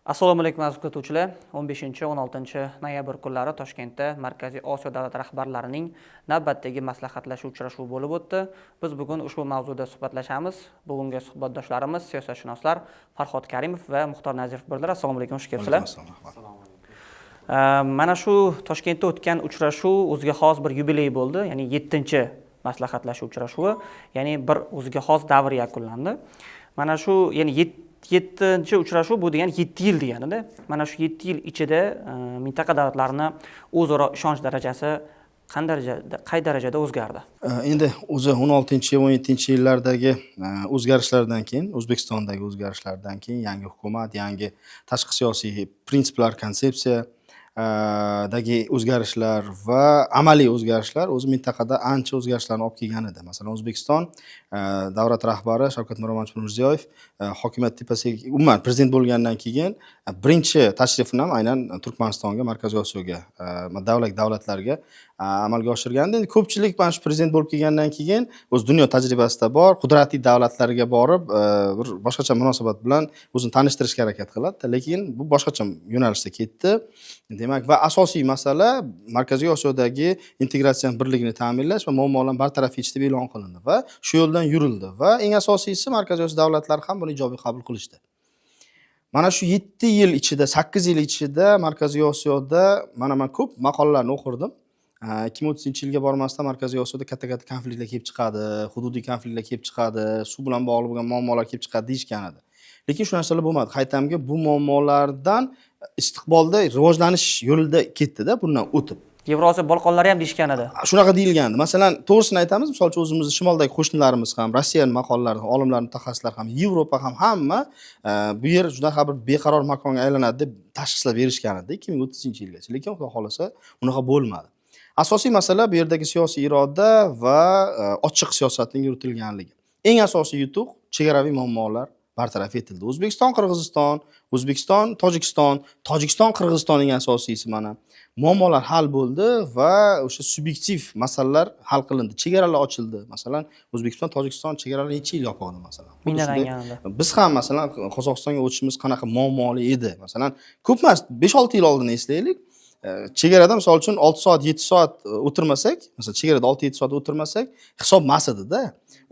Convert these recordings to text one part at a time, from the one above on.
Assalomu alaykum, aziz kuzatuvchilar. 15-16 noyabr kunlari Toshkentda Markaziy Osiyo davlat rahbarlarining navbatdagi maslahatlashuv uchrashuvi bo'lib o'tdi. Biz bugun ushbu mavzuda suhbatlashamiz. Bugungi suhbatdoshlarimiz siyosatshunoslar Farhod Karimov va Muxtor Nazirov bo'ldilar. Assalomu alaykum, xush kelibsizlar. Mana shu Toshkentda o'tgan uchrashuv o'ziga xos bir yubiley bo'ldi, ya'ni 7-maslahatlashuv uchrashuvi, ya'ni bir o'ziga xos davr yakunlandi. Mana shu, ya'ni 7-uchrashuv bu degani 7 yil deganida. Mana shu 7 yil ichida mintaqa davlatlarini o'zaro ishonch darajasi qay darajada o'zgardi? Endi o'zi 16, 17 yillardagi o'zgarishlardan keyin, O'zbekistondagi o'zgarishlardan keyin yangi hukumat, yangi tashqi siyosiy prinsiplar, konsepsiya dagi o'zgarishlar va amaliy o'zgarishlar o'zi mintaqada ancha o'zgarishlarni olib kelgan edi. Masalan, O'zbekiston davlat rahbari Shavkat Miromonovich Mirziyoyev hokimiyat tepasiga, umuman prezident bo'lgandan keyin birinchi tashrifini ham aynan Turkmanistonga, Markaziy Osiyoga, davlatlarga amalga oshirgandi. Endi ko'pchilik mana shu prezident bo'lib kelgandan keyin, o'zi dunyo tajribasida bor, qudratli davlatlarga borib, bir boshqacha munosabat bilan o'zini tanishtirishga harakat qiladi, lekin bu boshqacha yo'nalishda ketdi. Demak, va asosiy masala Markaziy Osiyodagi integratsiyani birligini ta'minlash va muammolarni bartaraf etish deb e'lon qilindi va shu yo'ldan yurildi va eng asosiysi, Markaziy Osiyo davlatlari ham buni ijobiy qabul qilishdi. Mana shu 7 yil ichida, 8 yil ichida Markaziy Osiyoda, mana man ko'p maqolalarni o'qirdim, 2030-yilga bormasdan Markaziy Osiyoda katta katta konfliktlar kelib chiqadi, hududiy konfliktlar kelib chiqadi, suv bilan bog'liq bo'lgan muammolar kelib chiqadi deyishgan edi. Lekin shu narsalar bo'lmadi. Qaytamga bu muammolardan istiqbolda rivojlanish yo'lida ketdida, bundan o'tib. Yevrosiyo Bolqonlari ham deyishgan edi. Shunaqa deyilgandi. Masalan, to'g'risini aytamiz, misol uchun, o'zimizni shimoldagi qo'shnilarimiz ham, Rossiyani maqolalari, olimlar, mutaxassislar ham, Yevropa ham, hamma bu yer shunaqa bir beqaror makonga aylanadi deb tashxislar berishgan edi 2030-yilgacha. Lekin xudo xohlasa, unaqa bo'lmadi. Asosiy masala bu yerdagi siyosiy iroda va ochiq siyosatning yuritilganligi. Eng asosiy yutuq: chegaraviy muammolar bartaraf etildi. O'zbekiston, Qirg'iziston, O'zbekiston, Tojikiston, Tojikiston, Qirg'iziston, eng asosiysi, mana muammolar hal bo'ldi va o'sha subyektiv masalalar hal qilindi, chegaralar ochildi. Masalan, O'zbekiston, Tojikiston chegaralari necha yil yopiq edi, masalan. Xuddi shunday, biz ham, masalan, Qozog'istonga o'tishimiz qanaqa muammoli edi. Masalan, ko'p emas, 5-6 yil oldin eslaylik. Chegarada, misol uchun, 6 soat, 7 soat o'tirmasak, masalan, chegarada 6-7 soat o'tirmasak, hisob emas edida.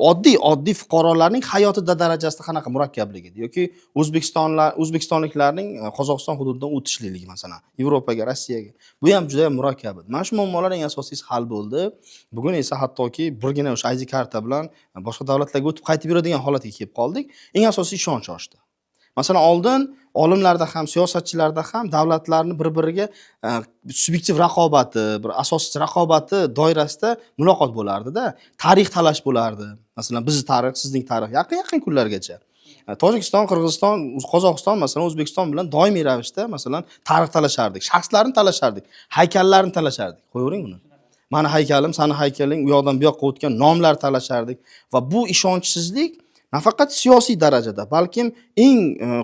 Oddiy oddiy fuqarolarning hayotida darajasida qanaqa murakkablik edi yoki o'zbekistonliklarning Qozog'iston hududidan o'tishligi, masalan, Yevropaga, Rossiyaga, bu ham juda yam murakkab edi. Mana shu muammolar, eng asosiysi, hal bo'ldi. Bugun esa hattoki birgina o'sha ID karta bilan boshqa davlatlarga o'tib, qaytib yuradigan holatga kelib qoldik. Eng asosiysi, ishonch oshdi. Masalan, oldin olimlarda ham, siyosatchilarda ham davlatlarni bir biriga subyektiv raqobati, bir asossiz raqobati doirasida muloqot bo'lardida, tarix talash bo'lardi. Masalan, bizni tarix, sizning tarix, yaqin yaqin kunlargacha Tojikiston, Qirg'iziston, Qozog'iston, masalan, O'zbekiston bilan doimiy ravishda, masalan, tarix talashardik, shaxslarni talashardik, haykallarni talashardik. Qo'yavering uni, mani haykalim, sani haykaling, u yoqdan bu yoqqa o'tgan nomlar talashardik. Va bu ishonchsizlik nafaqat siyosiy darajada, balkim eng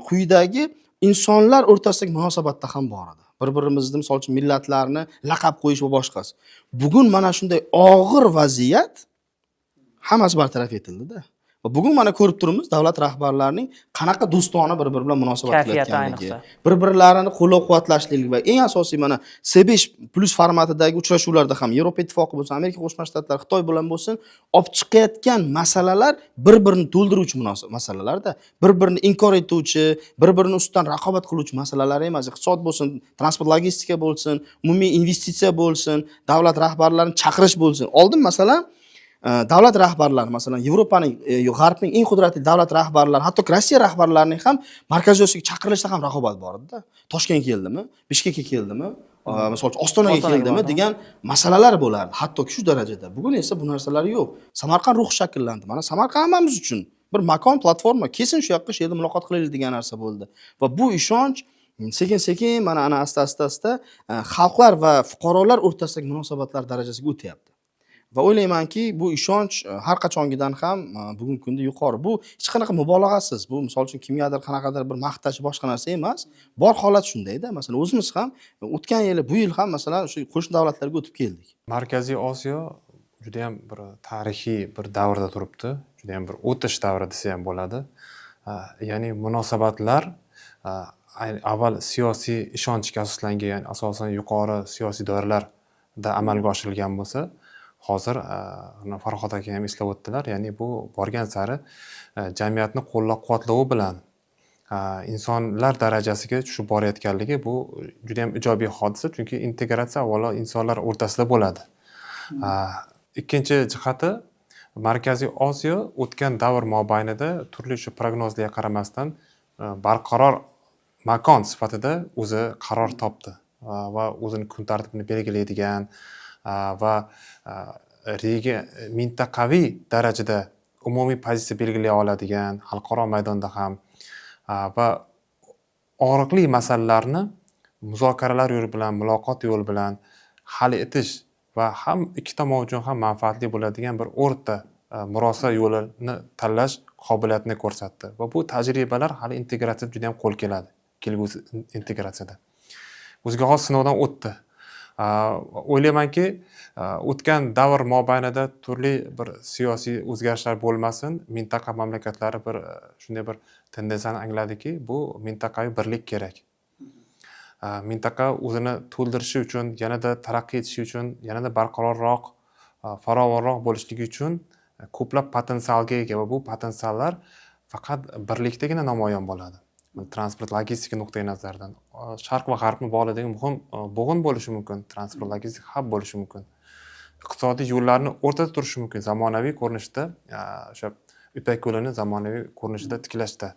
quyidagi insonlar o'rtasidagi munosabatda ham bor edi. Bir birimizni, misol uchun, millatlarni laqab qo'yish va boshqasi. Bugun mana shunday og'ir vaziyat hammasi bartaraf etildida. Va bugun mana ko'rib turibmiz, davlat rahbarlarining qanaqa do'stona bir biri bilan munosabat Kayfiyati qilayotganligi, ayniqsa. Bir birlarini qo'llab quvvatlashligi va eng asosiy, mana C5+ formatidagi uchrashuvlarda ham, Yevropa Ittifoqi bo'lsin, Amerika Qo'shma Shtatlari, Xitoy bilan bo'lsin, olib chiqayotgan masalalar bir birini to'ldiruvchi masalalarda, bir birini inkor etuvchi, bir birini ustidan raqobat qiluvchi masalalar emas. Iqtisod bo'lsin, transport logistika bo'lsin, umumiy investitsiya bo'lsin, davlat rahbarlarini chaqirish bo'lsin. Oldin, masalan, davlat rahbarlari, masalan, Yevropaning, g'arbning eng qudratli davlat rahbarlari, hattoki Rossiya rahbarlarining ham Markaziy Osiyoga chaqirilishida ham raqobat bor edida. Toshkent keldimi, Bishkekka keldimi, misol uchun, Ostonaga Ostonaga keldimi bordi. degan masalalar bo'lardi, hattoki shu darajada. Bugun esa bu narsalar yo'q. Samarqand ruhi shakllandi. Mana Samarqand hammamiz uchun bir makon, platforma, kelsin shu yoqqa, shu yerda muloqot qilaylik degan narsa bo'ldi. Va bu ishonch sekin sekin mana ana asta asta asta xalqlar va fuqarolar o'rtasidagi munosabatlar darajasiga o'tyapti. Va o'ylaymanki, bu ishonch har qachongidan ham bugungi kunda yuqori. Bu hech qanaqa mubolag'asiz, bu, misol uchun, kimgadir qanaqadir bir maqtash, boshqa narsa emas, bor holat shundayda. Masalan, o'zimiz ham o'tgan yili, bu yil ham, masalan, shu qo'shni davlatlarga o'tib keldik. Markaziy Osiyo judayam bir tarixiy bir davrda turibdi, judayam bir o'tish davri desa ham bo'ladi. Ya'ni munosabatlar Avval siyosiy ishonchga asoslangan, asosan yuqori siyosiy doiralarda amalga oshirilgan bo'lsa, hozir Farhod aka ham eslab o'tdilar, ya'ni bu borgan sari jamiyatni qo'llab-quvvatlovi bilan insonlar darajasiga tushib borayotganligi, bu juda yam ijobiy hodisa, chunki integratsiya avvalo insonlar o'rtasida bo'ladi. Ikkinchi jihati, Markaziy Osiyo o'tgan davr mobaynida turli shu prognozlarga qaramasdan barqaror makon sifatida o'zi qaror topdi va o'zini kun tartibini belgilaydigan va mintaqaviy darajada umumiy pozitsiya belgilay oladigan xalqaro maydonda ham va og'riqli masalalarni muzokaralar yo'li bilan, muloqot yo'li bilan hal etish va ham ikki tomon uchun ham manfaatli bo'ladigan bir o'rta murosa yo'lini tanlash qobiliyatini ko'rsatdi. Va bu tajribalar hali integratsiyada juda ham qo'l keladi, kelgusi integratsiyada o'ziga xos sinovdan o'tdi. O'ylaymanki, o'tgan davr mobaynida turli bir siyosiy o'zgarishlar bo'lmasin, mintaqa mamlakatlari bir shunday bir tendensiyani angladiki, bu mintaqaviy birlik kerak. Mintaqa o'zini to'ldirishi uchun, yanada taraqqiy etishi uchun, yanada barqarorroq, farovonroq bo'lishligi uchun ko'plab potensialga ega va bu potensiallar faqat birlikdagina namoyon bo'ladi. Transport logistika nuqtai nazaridan sharq va g'arbni bog'laydigan muhim bo'g'in bo'lishi mumkin, transport logistik хаб bo'lishi mumkin, iqtisodiy yo'llarni o'rtada turishi mumkin, zamonaviy ko'rinishda o'sha Ipak yo'lini zamonaviy ko'rinishida tiklashda.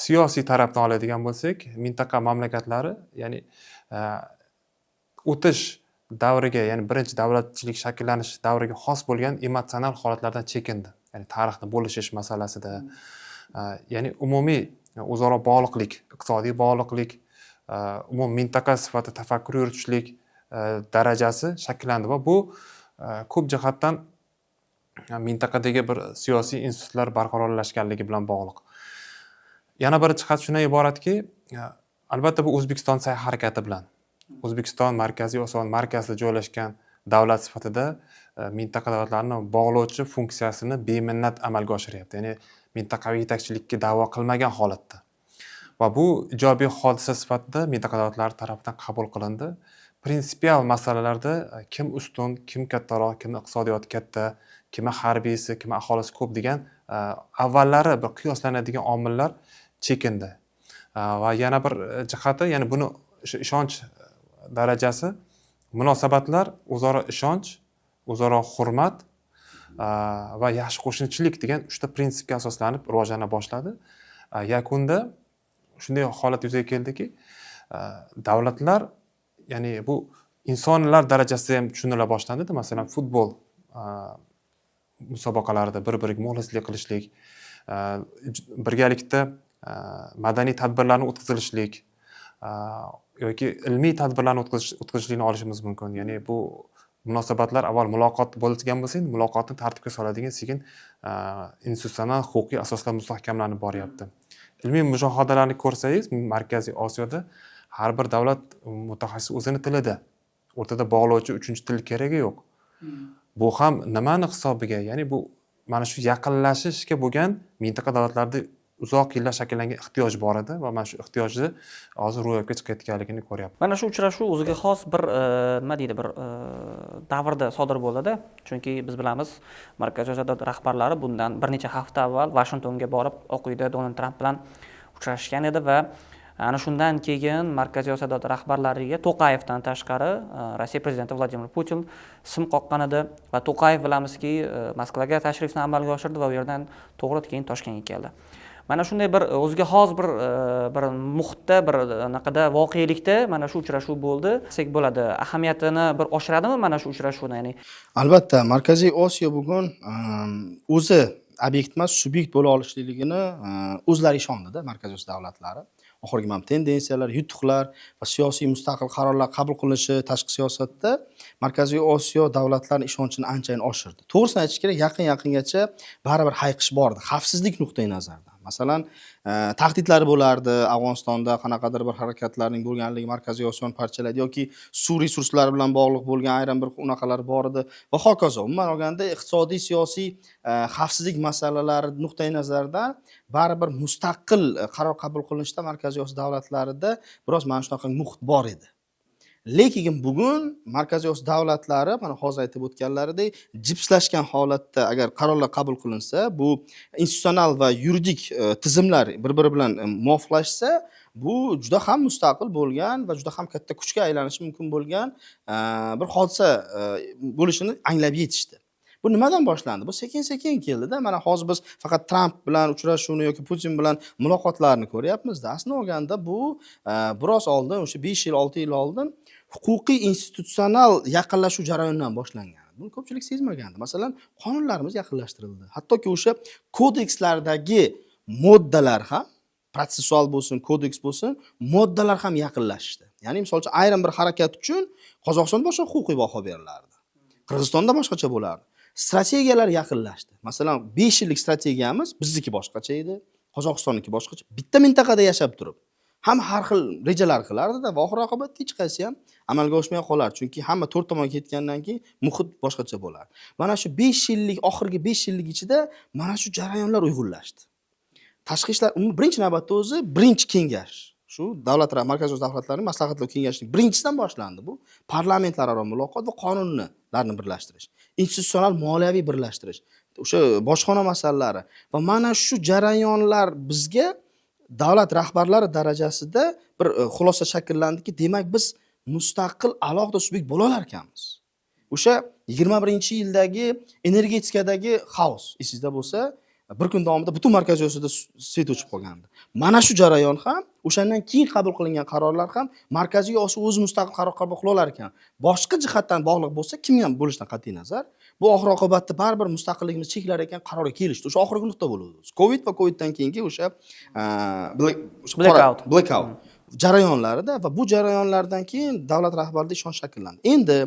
Siyosiy tarafdan oladigan bo'lsak, mintaqa mamlakatlari, ya'ni o'tish davriga, ya'ni birinchi davlatchilik shakllanish davriga xos bo'lgan emotsional holatlardan chekindi, ya'ni tarixni bo'lishish masalasida, ya'ni umumiy o'zaro bog'liqlik, iqtisodiy bog'liqlik, umumiy mintaqa sifatida tafakkur yuritishlik darajasi shakllandi va bu ko'p jihatdan mintaqadagi bir siyosiy institutlar barqarorlashganligi bilan bog'liq. Yana bir jihat shundan iboratki, albatta, bu O'zbekiston sa'y harakati bilan, O'zbekiston Markaziy Osiyo markazida joylashgan davlat sifatida mintaqa davlatlarini bog'lovchi funksiyasini beminnat amalga oshiryapti, ya'ni mintaqaviy yetakchilikka da'vo qilmagan holatda. Va bu ijobiy hodisa sifatida mintaqa davlatlari tarafidan qabul qilindi. Prinsipial masalalarda kim ustun, kim kattaroq, kimni iqtisodiyoti katta, kimni harbiysi, kimni aholisi ko'p degan avvallari bir qiyoslanadigan omillar chekindi. Va yana bir jihati, ya'ni buni o'sha ishonch darajasi, munosabatlar o'zaro ishonch, o'zaro hurmat va yaxshi qo'shnichilik degan uchta prinsipga asoslanib rivojlana boshladi. Yakunda shunday holat yuzaga keldiki, davlatlar, ya'ni bu insonlar darajasida ham tushunila boshlandida. Masalan, futbol musobaqalarida bir biriga muxlislik qilishlik, birgalikda madaniy tadbirlarni o'tkazilishlik yoki ilmiy tadbirlarni o'tkazishlikni olishimiz mumkin. Ya'ni bu munosabatlar avval muloqot bo'lgan bo'lsa, endi muloqotni tartibga soladigan sekin institutsional, huquqiy asoslar mustahkamlanib boryapti. Ilmiy mushohadalarni ko'rsangiz, Markaziy Osiyoda har bir davlat mutaxassis o'zini tilida, o'rtada bog'lovchi uchinchi til keragi yo'q. Bu ham nimani hisobiga? Ya'ni bu mana shu yaqinlashishga bo'lgan mintaqa davlatlarida uzoq yillar shakllangan ehtiyoj bor edi va mana shu ehtiyojni hozir ro'yobga chiqayotganligini ko'ryapmiz. Mana shu uchrashuv o'ziga xos bir nima deydi, bir davrda sodir bo'ldida, chunki biz bilamiz, Markaziy Osiyo davlat rahbarlari bundan bir necha hafta avval Vashingtonga borib, Oq uyda Donald Tramp bilan uchrashgan edi va ana shundan keyin Markaziy Osiyo davlat rahbarlariga To'qayevdan tashqari Rossiya prezidenti Vladimir Putin sim qoqqan edi. Va To'qayev, bilamizki, Moskvaga tashrifni amalga oshirdi va u yerdan to'g'ri keyin Toshkentga keldi. Mana shunday bir o'ziga xos bir muhitda, bir anaqada, voqelikda mana shu uchrashuv bo'ldi desak bo'ladi. Ahamiyatini bir oshiradimi mana shu uchrashuvni, ya'ni? Albatta, Markaziy Osiyo bugun o'zi obyekt emas, subyekt bo'la olishligini o'zlari ishondida Markaziy Osiyo davlatlari. Oxirgi mana tendensiyalar, yutuqlar va siyosiy mustaqil qarorlar qabul qilinishi tashqi siyosatda Markaziy Osiyo davlatlarini ishonchini anchayin oshirdi. To'g'risini aytish kerak, yaqin yaqingacha baribir hayiqish bor edi xavfsizlik nuqtai nazaridan. Masalan, tahdidlar bo'lardi, Afg'onistonda qanaqadir bir harakatlarning bo'lganligi Markaziy Osiyoni parchalaydi yoki suv resurslari bilan bog'liq bo'lgan ayrim bir unaqalar bor edi va hokazo. Umuman olganda, iqtisodiy, siyosiy, xavfsizlik masalalari nuqtai nazaridan baribir mustaqil qaror qabul qilinishda Markaziy Osiyo davlatlarida biroz mana shunaqa muhit bor edi. Lekin bugun Markaziy Osiyo davlatlari, mana hozir aytib o'tganlaridek, jipslashgan holatda agar qarorlar qabul qilinsa, bu institutsional va yuridik tizimlar bir biri bilan muvofiqlashsa, bu juda ham mustaqil bo'lgan va juda ham katta kuchga aylanishi mumkin bo'lgan bir hodisa bo'lishini anglab yetishdi. Bu nimadan boshlandi? Bu sekin sekin keldida. Mana hozir biz faqat Tramp bilan uchrashuvni yoki Putin bilan muloqotlarni ko'ryapmizda. Aslini olganda, bu biroz oldin, o'sha 5 yil, 6 yil oldin huquqiy, institutsional yaqinlashuv jarayonidan boshlangan. Buni ko'pchilik sezmagandi. Masalan, qonunlarimiz yaqinlashtirildi, hattoki o'sha kodekslardagi moddalar ham, protsessual bo'lsin, kodeks bo'lsin, moddalar ham yaqinlashdi. Ya'ni, misol uchun, ayrim bir harakat uchun Qozog'istonda boshqa huquqiy baho berilardi, Qirg'izistonda boshqacha bo'lardi. Strategiyalar yaqinlashdi. Masalan, 5 yillik strategiyamiz, bizniki boshqacha edi, Qozog'istonniki boshqacha. Bitta mintaqada yashab turib ham har xil rejalar qilardida va oxir oqibatda hech qaysi ham amalga oshmay qolardi, chunki hamma to'rt tomonga ketgandan keyin muhit boshqacha bo'lardi. Mana shu 5 yillik, oxirgi 5 yillik ichida mana shu jarayonlar uyg'unlashdi. Tashqi ishlar umuman, birinchi navbatda o'zi birinchi kengash, shu davlat, Markaziy Osiyo davlatlarining maslahatlar kengashining birinchisidan boshlandi. Bu parlamentlararo muloqot va qonunlarni birlashtirish, institutsional, moliyaviy birlashtirish, o'sha bojxona masalalari va mana shu jarayonlar bizga davlat rahbarlari darajasida bir xulosa shakllandiki, demak, biz mustaqil, alohida subyekt bo'la olar ekanmiz. O'sha 21-yildagi energetikadagi xaos esingizda bo'lsa, bir kun davomida butun Markaziy Osiyoda свет o'chib qolgandi. Mana shu jarayon ham, o'shandan keyin qabul qilingan qarorlar ham Markaziy Osiyo o'zi mustaqil qaror qabul qila olar ekan, boshqa jihatdan bog'liq bo'lsa, kim ham bo'lishidan qat'iy nazar, bu oxir oqibatda baribir mustaqilligimiz cheklar ekan, qarorga kelishdi. O'sha oxirgi nuqta bo'ldi o'zi. Covid va coviddan keyingi o'sha o'sha Blackout. Blackout jarayonlarida va bu jarayonlardan keyin davlat rahbarida ishonch shakllandi. Endi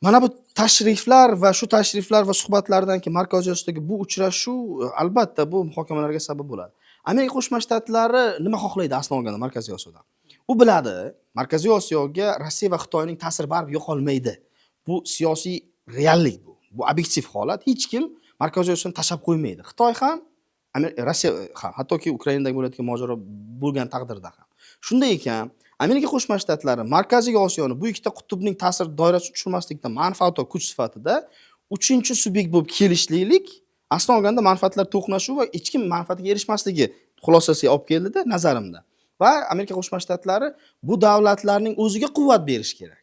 mana bu tashriflar va shu tashriflar va suhbatlardan keyin Markaziy Osiyodagi bu uchrashuv, albatta, bu muhokamalarga sabab bo'ladi. Amerika Qo'shma Shtatlari nima xohlaydi aslini olganda Markaziy Osiyodan? U biladi, Markaziy Osiyoga Rossiya va Xitoyning ta'siri baribir yo'qolmaydi. Bu siyosiy reallik, bu obyektiv holat. Hech kim Markaziy Osiyoni tashlab qo'ymaydi, Xitoy ham, Rossiya ham, hattoki Ukrainadagi bo'layotgan mojaro bo'lgan taqdirda ham. Shunday ekan, Amerika Qo'shma Shtatlari Markaziy Osiyoni bu ikkita qutbning ta'sir doirasiga tushirmaslikdan manfaatdor kuch sifatida uchinchi subyekt bo'lib kelishliklik, aslini olganda, manfaatlar to'qnashuvi va hech kim manfaatiga erishmasligi xulosasiga olib keldida, nazarimda. Va Amerika Qo'shma Shtatlari bu davlatlarning o'ziga quvvat berish kerak,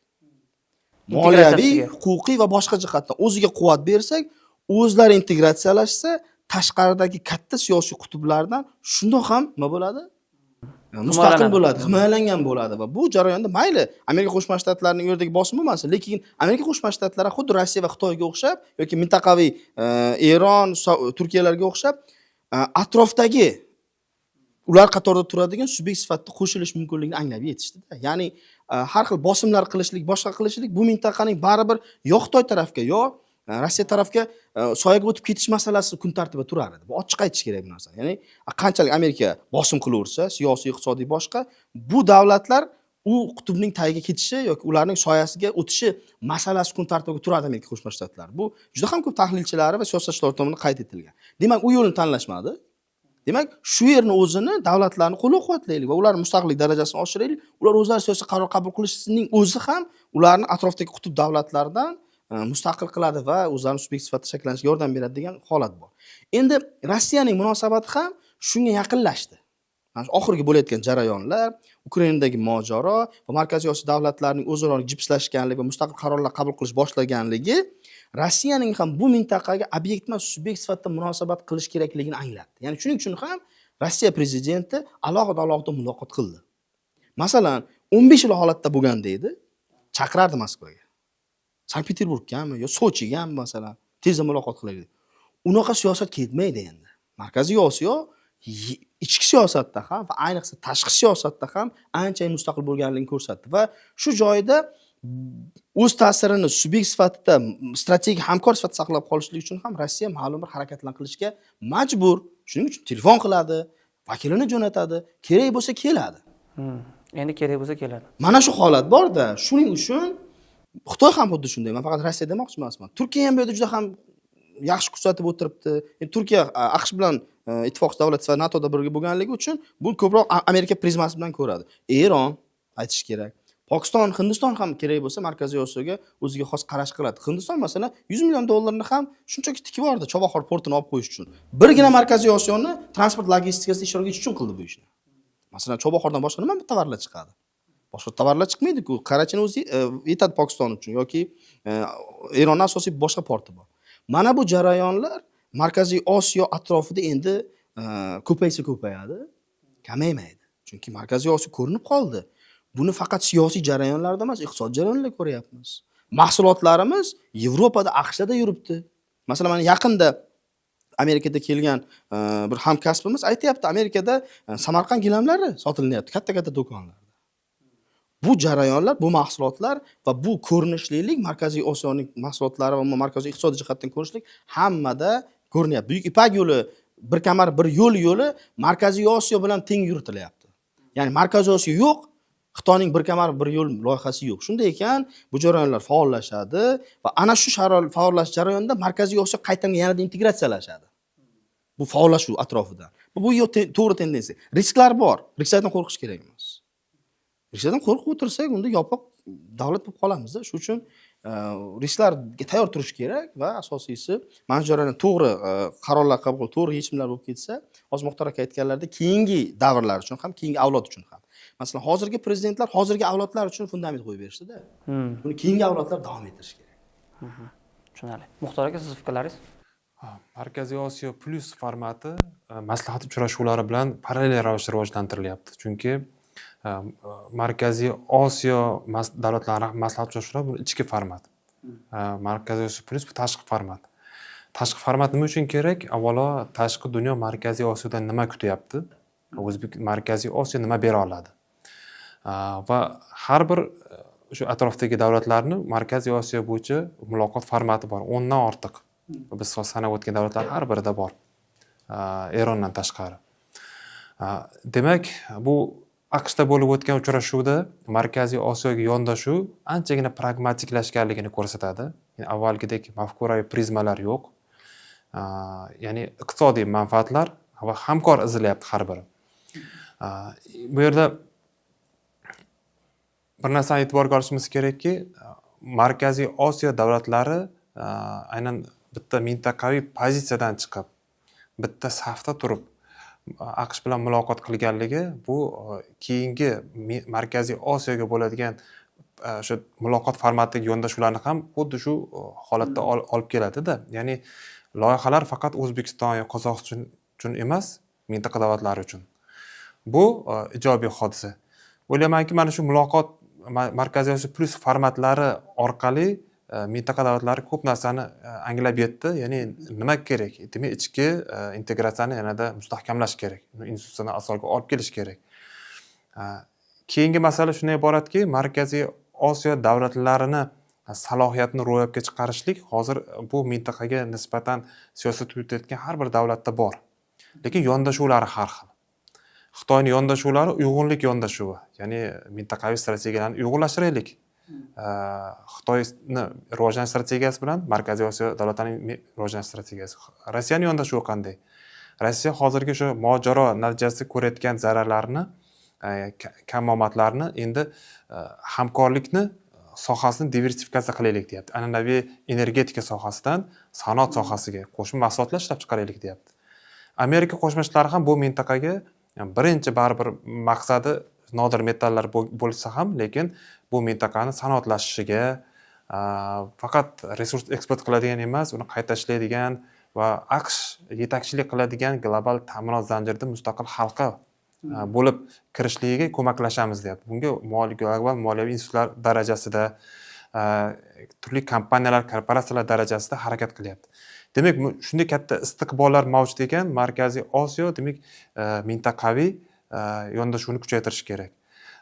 moliyaviy, Integratsiyasiga. huquqiy va boshqa jihatdan o'ziga quvvat bersak, o'zlari integratsiyalashsa, tashqaridagi katta siyosiy qutblardan shundoq ham nima bo'ladi, mustaqil Himoyalanadi. bo'ladi, himoyalangan bo'ladi. Va bu jarayonda mayli, Amerika Qo'shma Shtatlarining u yerdagi bosim bo'lmasin, lekin Amerika Qo'shma Shtatlari xuddi Rossiya va Xitoyga o'xshab yoki mintaqaviy Eron, Turkiyalarga o'xshab, atrofdagi ular qatorida turadigan subyekt sifatida qo'shilish mumkinligini anglab yetishdida. Ya'ni har xil bosimlar qilishlik, boshqa qilishlik, bu mintaqaning baribir yo Xitoy tarafga, yo Rossiya tarafga soyaga o'tib ketish masalasi kun tartibida turar edi. Bu ochiq aytish kerak bu narsani. Ya'ni qanchalik Amerika bosim qilaversa, siyosiy, iqtisodiy, boshqa, bu davlatlar u qutbning tagiga ketishi yoki ularning soyasiga o'tishi masalasi kun tartibiga turadi Amerika Qo'shma Shtatlari. Bu juda ham ko'p tahlilchilari va siyosatchilar tomonidan qayd etilgan. Demak, u yo'lni tanlashmadi. Demak, shu yerni o'zini davlatlarni qo'llab quvvatlaylik va ularni mustaqillik darajasini oshiraylik. Ular o'zlari siyosiy qaror qabul qilishining o'zi ham ularni atrofdagi qutb davlatlardan mustaqil qiladi va o'zlarini subyekt sifatida shakllanishiga yordam beradi degan holat bor. Endi Rossiyaning munosabati ham shunga yaqinlashdi. Mana shu oxirgi bo'layotgan jarayonlar, Ukrainadagi mojaro va Markaziy Osiyo davlatlarining o'zaro jipslashganligi va mustaqil qarorlar qabul qilish boshlaganligi Rossiyaning ham bu mintaqaga obyekt emas, subyekt sifatida munosabat qilish kerakligini anglatdi. Ya'ni shuning uchun ham Rossiya prezidenti alohida alohida muloqot qildi. Masalan, 15 yil holatda bo'lganda edi, chaqirardi Moskvaga, Sankt Peterburggami yo Sochigami, masalan, tezda muloqot qilaylik. Unaqa siyosat ketmaydi endi. Markaziy Osiyo ichki siyosatda ham va ayniqsa tashqi siyosatda ham ancha mustaqil bo'lganligini ko'rsatdi va shu joyda O'z ta'sirini subyekt sifatida, strategik hamkor sifatida saqlab qolishlik uchun ham Rossiya ma'lum bir harakatlar qilishga majbur. Shuning uchun telefon qiladi, vakilini jo'natadi, kerak bo'lsa keladi. Endi kerak bo'lsa keladi. Mana shu holat borda. Shuning uchun Xitoy ham xuddi shunday. Man faqat Rossiya demoqchi emasman. Turkiya ham bu yerda juda ham yaxshi kuzatib o'tiribdi. Endi Turkiya AQSh bilan ittifoqchi davlat sifatida NATOda birga bo'lganligi uchun bu ko'proq Amerika prizmasi bilan ko'radi. Eron aytish kerak. Pokiston, Hindiston ham kerak bo'lsa Markaziy Osiyoga o'ziga xos qarash qiladi. Hindiston, masalan, 100 million dollarni ham shunchaki tikib yubordi Chabahor portini olib qo'yish uchun. Birgina Markaziy Osiyoni transport logistikasida ishtirok etish uchun qildi bu ishni. Masalan, Chobahordan boshqa nima tovarlar chiqadi? Boshqa tovarlar chiqmaydi-ku. Karachini o'zi yetadi Pokiston uchun yoki Eronni asosiy boshqa porti bor. Mana bu jarayonlar Markaziy Osiyo atrofida endi ko'paysa ko'payadi, kamaymaydi. Chunki Markaziy Osiyo ko'rinib qoldi. Buni faqat siyosiy jarayonlarda emas, iqtisodiy jarayonlarda ko'ryapmiz. Mahsulotlarimiz Yevropada, AQShda yuribdi. Masalan, mana yaqinda Amerikada kelgan bir hamkasbimiz aytyapti, Amerikada Samarqand gilamlari sotilyapti katta-katta do'konlarda. Bu jarayonlar, bu mahsulotlar va bu ko'rinishlilik, Markaziy Osiyoning mahsulotlari va markaziy iqtisodiy jihatdan ko'rinishlik hammada ko'rinyapti. Buyuk Ipak yo'li, bir kamar bir yo'l yo'li Markaziy Osiyo bilan teng yuritilyapti. Ya'ni Markaziy Osiyo yo'q, Xitoyning bir kamar bir yo'l loyihasi yo'q. Shunday ekan, bu jarayonlar faollashadi va ana shu faollashish jarayonida Markaziy Osiyo qaytadan yanada integratsiyalashadi. Bu faollashuv atrofida. Bu to'g'ri tendensiya. Risklar bor. Risklardan qo'rqish kerak emas. Risklardan qo'rqib o'tirsak, unda yopiq davlat bo'lib qolamizda. Shuning uchun risklarga tayyor turish kerak va asosiysi, mana shu jarayonda to'g'ri qarorlar qabul qilib, to'g'ri yechimlar bo'lib ketsa, hozir Muxtor aka aytganlaridek, keyingi davrlar uchun ham, keyingi avlod uchun ham. Masalan, hozirgi prezidentlar hozirgi avlodlar uchun fundament qo'yib berishdida. Buni keyingi avlodlar davom ettirishi kerak. Tushunarli. Muxtor aka, siz fikrlaringiz? Markaziy Osiyo plyus formati maslahat uchrashuvlari bilan parallel ravishda rivojlantirilyapti. Chunki Markaziy Osiyo davlatlari maslahat uchrashuvlari bu ichki format. Markaziy Osiyo plyus bu tashqi format. Tashqi format nima uchun kerak? Avvalo, tashqi dunyo Markaziy Osiyodan nima kutyapti? O'zbek, Markaziy Osiyo nima bera oladi? Va har bir shu atrofdagi davlatlarni Markaziy Osiyo bo'yicha muloqot formati bor. 10 dan ortiq. Biz sanab o'tgan davlatlar har birida bor. Erondan tashqari. Demak, bu AQShda bo'lib o'tgan uchrashuvda Markaziy Osiyoga yondashuv anchagina pragmatiklashganligini ko'rsatadi. Ya'ni avvalgidek mafkuraviy prizmalar yo'q. Ya'ni iqtisodiy manfaatlar va hamkor izlayapti har biri. Bu yerda bir narsani e'tiborga olishimiz kerakki, Markaziy Osiyo davlatlari aynan bitta mintaqaviy pozitsiyadan chiqib, bitta safda turib AQSh bilan muloqot qilganligi bu keyingi Markaziy Osiyoga bo'ladigan o'sha muloqot formatidagi yondashuvlarni ham xuddi shu holatda olib keladida. Ya'ni loyihalar faqat O'zbekiston yo Qozog'iston uchun emas, mintaqa davlatlari uchun. Bu ijobiy hodisa. O'ylaymanki, mana shu muloqot Markaziy Osiyo plyus formatlari orqali mintaqa davlatlari ko'p narsani anglab yetdi. Ya'ni nima kerak? Demak, ichki integratsiyani yanada mustahkamlash kerak, institutsional asolga olib kelish kerak. Keyingi masala shundan iboratki, Markaziy Osiyo davlatlarini salohiyatini ro'yobga chiqarishlik hozir bu mintaqaga nisbatan siyosat yuritayotgan har bir davlatda bor, lekin yondashuvlari har xil. Xitoyni yondashuvlari uyg'unlik yondashuvi, ya'ni mintaqaviy strategiyalarni uyg'unlashtiraylik. Xitoyni rivojlanish strategiyasi bilan Markaziy Osiyo davlatlarining rivojlanish strategiyasi. Rossiyani yondashuvi qanday? Rossiya hozirgi shu mojaro natijasida ko'rayotgan zararlarni, kamomadlarni endi hamkorlikni sohasini diversifikatsiya qilaylik deyapti. An'anaviy energetika sohasidan sanoat sohasiga qo'shma mahsulotlar ishlab chiqaraylik deyapti. Amerika Qo'shma Shtatlari ham bu mintaqaga birinchi baribir maqsadi nodir metallar bo'lsa ham, lekin bu mintaqani sanoatlashishiga, faqat resurs eksport qiladigan emas, uni qayta ishlaydigan va AQSh yetakchilik qiladigan global ta'minot zanjirida mustaqil halqa bo'lib kirishligiga ko'maklashamiz deyapti. Bunga global moliyaviy institutlar darajasida, turli kompaniyalar, korporatsiyalar darajasida harakat qilyapti. Demak, shunday katta istiqbollar mavjud ekan, Markaziy Osiyo, demak, mintaqaviy yondashuvni kuchaytirish kerak.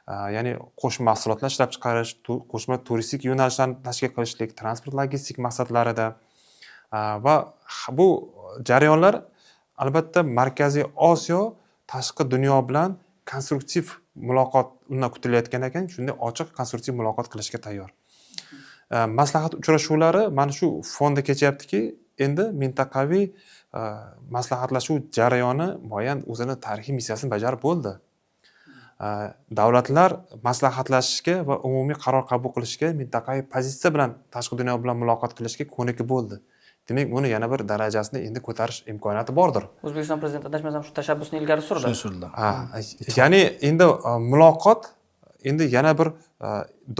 Ya'ni qo'shma mahsulotlar ishlab chiqarish, qo'shma turistik yo'nalishlarni tashkil qilishlik, transport logistik maqsadlarida va bu jarayonlar albatta Markaziy Osiyo tashqi dunyo bilan konstruktiv muloqot undan kutilayotgan ekan, shunday ochiq konstruktiv muloqot qilishga tayyor. Maslahat uchrashuvlari mana shu fonda kechyaptiki, endi mintaqaviy maslahatlashuv jarayoni muayyan o'zini tarixiy missiyasini bajarib bo'ldi. Davlatlar maslahatlashishga va umumiy qaror qabul qilishga, mintaqaviy pozitsiya bilan tashqi dunyo bilan muloqot qilishga ko'nikib bo'ldi. Demak, uni yana bir darajasini endi ko'tarish imkoniyati bordir. O'zbekiston prezidenti, adashmasam, shu tashabbusni ilgari surdi. Shuni surdilar. Ha, ya'ni endi muloqot endi yana bir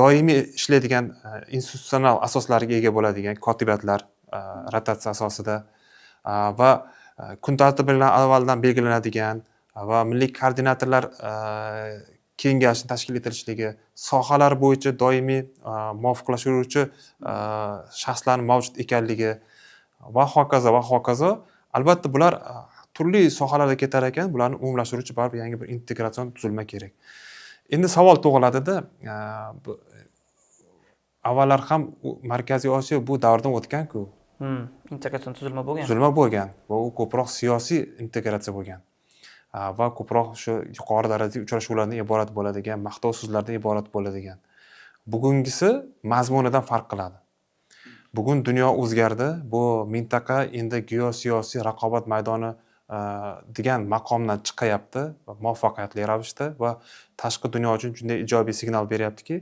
doimiy ishlaydigan institutsional asoslarga ega bo'ladigan kotibiyatlar rotatsiya asosida va kun tartibi bilan avvaldan belgilanadigan va milliy koordinatorlar kengashini tashkil etilishligi, sohalar bo'yicha doimiy muvofiqlashtiruvchi shaxslarning mavjud ekanligi va hokazo va hokazo. Albatta, bular turli sohalarda ketar ekan, bularni umumlashtiruvchi baribir yangi bir integratsion tuzilma kerak. Endi savol tug'iladida, avvallar ham Markaziy Osiyo bu davrdan o'tgan-ku. Integratsion tuzilma bo'lgan. Tuzilma bo'lgan va u ko'proq siyosiy integratsiya bo'lgan va ko'proq shu yuqori darajadagi uchrashuvlardan iborat bo'ladigan, maqtov so'zlardan iborat bo'ladigan. Bugungisi mazmunidan farq qiladi. Bugun dunyo o'zgardi. Bu mintaqa endi geosiyosiy raqobat maydoni degan maqomdan chiqayapti va muvaffaqiyatli ravishda va tashqi dunyo uchun shunday ijobiy signal beryaptiki,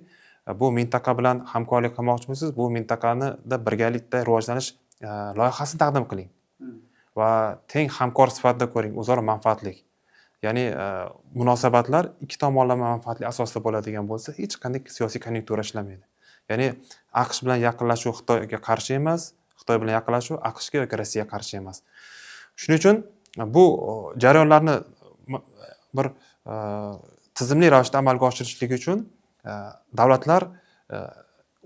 bu mintaqa bilan hamkorlik qilmoqchimisiz, bu mintaqanida birgalikda rivojlanish loyihasini taqdim qiling va teng hamkor sifatida ko'ring, o'zaro manfaatlik. Ya'ni munosabatlar ikki tomonlama manfaatli asosda bo'ladigan bo'lsa, hech qanday siyosiy konyunktura ishlamaydi. Ya'ni AQSh bilan yaqinlashuv Xitoyga qarshi emas, Xitoy bilan yaqinlashuv AQShga yoki Rossiyaga qarshi emas. Shuning uchun bu jarayonlarni bir tizimli ravishda amalga oshirishlik uchun davlatlar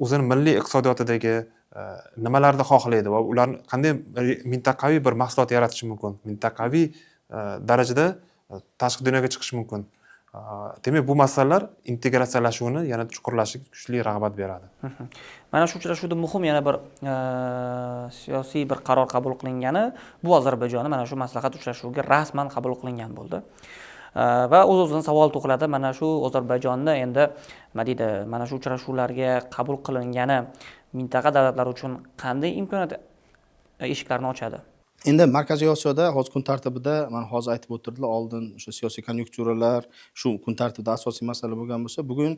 o'zini milliy iqtisodiyotidagi nimalarni xohlaydi va ularni qanday mintaqaviy bir mahsulot yaratishi mumkin, mintaqaviy darajada tashqi dunyoga chiqishi mumkin. Demak, bu masalalar integratsiyalashuvni yana chuqurlashishiga kuchli rag'bat beradi. Mana shu uchrashuvda muhim yana bir siyosiy bir qaror qabul qilingani, bu Ozarbayjonni mana shu maslahat uchrashuviga rasman qabul qilingan bo'ldi. Va o'z-o'zidan savol tug'iladi, mana shu Ozarbayjonni endi nima deydi, mana shu uchrashuvlarga qabul qilingani mintaqa davlatlari uchun qanday imkoniyat eshiklarini ochadi? Endi Markaziy Osiyoda hozir kun tartibida, mana hozir aytib o'tirdilar, oldin o'sha siyosiy konyunkturalar shu kun tartibida asosiy masala bo'lgan bo'lsa, bugun